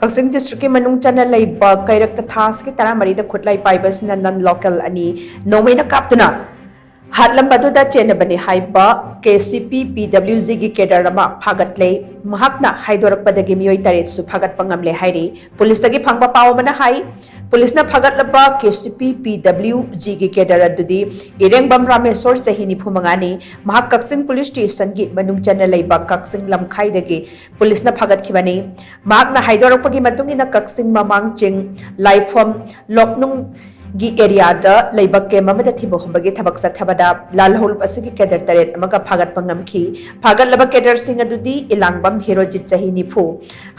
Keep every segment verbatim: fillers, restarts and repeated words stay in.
ꯀꯛꯆꯤꯡ ꯗꯤꯁꯇ꯭ꯔꯤꯛꯀꯤ ꯃꯅꯨꯡ ꯆꯟꯅ ꯂꯩꯕ ꯀꯩꯔꯛꯇ ꯊꯥ ꯑꯁꯤꯒꯤ ꯇꯔꯥꯃꯔꯤꯗ ꯈꯨꯠꯂꯥꯏ ꯄꯥꯏꯕꯁꯤꯅ ꯅꯟ ꯂꯣꯀꯦꯜ ꯑꯅꯤ ꯅꯣꯡꯃꯩꯅ ꯀꯥꯞꯇꯨꯅ ꯍꯥꯠꯂꯝꯕ ꯑꯗꯨꯗ ꯆꯦꯟꯅꯕꯅꯤ ꯍꯥꯏꯕ ꯀꯦ ꯁꯤ ꯄꯤ ꯄꯤ ꯗꯕ꯭ꯂꯤꯎ ꯖꯤꯒꯤ ꯀꯦꯗꯔ ꯑꯃ ꯐꯥꯒꯠꯂꯦ꯫ ꯃꯍꯥꯛꯅ ꯍꯥꯏꯗꯣꯔꯛꯄꯗꯒꯤ ꯃꯤꯑꯣꯏ ꯇꯔꯦꯠꯁꯨ ꯐꯥꯒꯠꯄ ꯉꯝꯂꯦ ꯍꯥꯏꯔꯤ꯫ ꯄꯨꯂꯤꯁꯇꯒꯤ ꯐꯪꯕ ꯄꯥꯎ ꯑꯃꯅ ꯍꯥꯏ, ꯄꯨꯂꯤꯁꯅ ꯐꯥꯒꯠꯂꯕ ꯀꯦ ꯁꯤ ꯄꯤ ꯄꯤ ꯗꯕ꯭ꯂꯤꯎ ꯖꯤꯒꯤ ꯀꯦꯗꯔ ꯑꯗꯨꯗꯤ ꯏꯔꯦꯡꯕꯝ ꯔꯥꯃꯦꯁꯣꯔ, ꯆꯍꯤ ꯅꯤꯐꯨ ꯃꯉꯥꯅꯤ꯫ ꯃꯍꯥꯛ ꯀꯛꯆꯤꯡ ꯄꯨꯂꯤꯁ ꯁ꯭ꯇꯦꯁꯟꯒꯤ ꯃꯅꯨꯡ ꯆꯟꯅ ꯂꯩꯕ ꯀꯛꯆꯤꯡ ꯂꯝꯈꯥꯏꯗꯒꯤ ꯄꯨꯂꯤꯁꯅ ꯐꯥꯒꯠꯈꯤꯕꯅꯤ꯫ ꯃꯍꯥꯛꯅ ꯍꯥꯏꯗꯣꯔꯛꯄꯒꯤ ꯃꯇꯨꯡ ꯏꯟꯅ ꯀꯛꯆꯤꯡ ꯃꯃꯥꯡ ꯆꯤꯡ, ꯂꯥꯏꯐꯝ, ꯂꯣꯛꯅꯨꯡꯒꯤ ꯑꯦꯔꯤꯌꯥꯗ ꯂꯩꯕ ꯀꯦꯝ ꯑꯃꯗ ꯊꯤꯕ ꯍꯨꯝꯕꯒꯤ ꯊꯕꯛ ꯆꯠꯊꯕꯗ ꯂꯥꯜꯍꯧꯂꯨꯞ ꯑꯁꯤꯒꯤ ꯀꯦꯗꯔ ꯇꯔꯦꯠ ꯑꯃꯒ ꯐꯥꯒꯠꯄ ꯉꯝꯈꯤ꯫ ꯐꯥꯒꯠꯂꯕ ꯀꯦꯗꯔꯁꯤꯡ ꯑꯗꯨꯗꯤ ꯏꯂꯥꯡꯕꯝ ꯍꯤꯔꯣꯖꯤꯠ, ꯆꯍꯤ ꯅꯤꯐꯨ,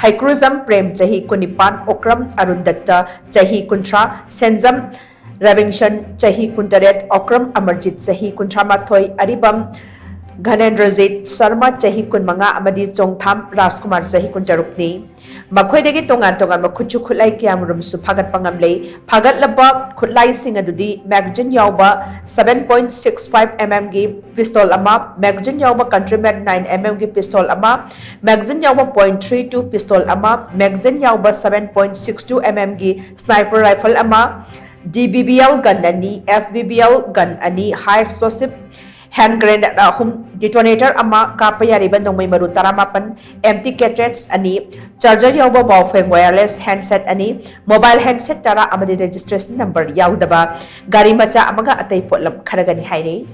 ꯍꯩꯀ꯭ꯔꯨꯖꯝ ꯄ꯭ꯔꯦꯝ, ꯆꯍꯤ ꯀꯨꯟꯅꯤꯄꯥꯟ, ꯑꯣꯀ꯭ꯔꯝ ꯑꯔꯨꯟ ꯗꯠꯇ, ꯆꯍꯤ ꯀꯨꯟꯊ꯭ꯔꯥ, ꯁꯦꯟꯖꯝ ꯔꯕꯤꯟꯁꯟ, ꯆꯍꯤ ꯀꯨꯟꯇꯔꯦꯠ, ꯑꯣꯀ꯭ꯔꯝ ꯑꯃꯔꯖꯤꯠ, ꯆꯍꯤ ꯀꯨꯟꯊ꯭ꯔꯥ ꯃꯥꯊꯣꯏ, ꯑꯔꯤꯕꯝ ꯘꯅꯦꯟꯗ꯭ꯔꯖꯤꯠ ꯁꯔꯃ, ꯆꯍꯤ ꯀꯨꯟꯃꯉꯥ, ꯑꯃꯗꯤ ꯆꯣꯡꯊꯥꯝ ꯔꯥꯖꯀꯨꯃꯥꯔ, ꯆꯍꯤ ꯀꯨꯟꯇꯔꯨꯛꯅꯤ꯫ ꯃꯈꯣꯏꯗꯒꯤ ꯇꯣꯉꯥꯟ ꯇꯣꯉꯥꯟꯕ ꯈꯨꯠꯁꯨ ꯈꯨꯠꯂꯥꯏ ꯀꯌꯥꯃꯔꯨꯝꯁꯨ ꯐꯥꯒꯠꯄ ꯉꯝꯂꯦ꯫ ꯐꯥꯒꯠꯂꯕ ꯈꯨꯠꯂꯥꯏꯁꯤꯡ ꯑꯗꯨꯗꯤ ꯃꯦꯒꯥꯖꯤꯟ ꯌꯥꯎꯕ seven point six five M M ꯒꯤ ꯄꯤꯁꯇꯣꯜ ꯑꯃ, ꯃꯦꯒꯥꯖꯤꯟ ꯌꯥꯎꯕ ꯀꯟꯇ꯭ꯔꯤꯃꯦꯠ nine M M ꯒꯤ ꯄꯤꯁꯇꯣꯜ ꯑꯃ, ꯃꯦꯒꯥꯖꯤꯟ ꯌꯥꯎꯕ point three two ꯄꯤꯁꯇꯣꯜ ꯑꯃ, ꯃꯦꯒꯥꯖꯤꯟ ꯌꯥꯎꯕ seven point six two M M ꯒꯤ ꯁ꯭ꯅꯥꯏꯄꯔ ꯔꯥꯏꯐꯜ ꯑꯃ, D B B L gun ꯑꯅꯤ, S B B L gun ꯑꯅꯤ, high explosive hand grenade ꯑꯍꯨꯝ, detonator ꯑꯃ, ꯀꯥꯞꯄ ꯌꯥꯔꯤꯕ ꯅꯣꯡꯃꯩ ꯃꯔꯨ ꯇꯔꯥꯃꯥꯄꯟ, empty cartridge ꯑꯅꯤ, charger ꯌꯥꯎꯕ Baofeng wireless handset ꯑꯅꯤ, mobile handset ꯇꯔꯥ ꯑꯃꯗꯤ registration number ꯌꯥꯎꯗꯕ ꯒꯥꯔꯤ ꯃꯆꯥ ꯑꯃꯒ ꯑꯇꯩ ꯄꯣꯠꯂꯝ ꯈꯔꯒꯅꯤ ꯍꯥꯏꯔꯤ꯫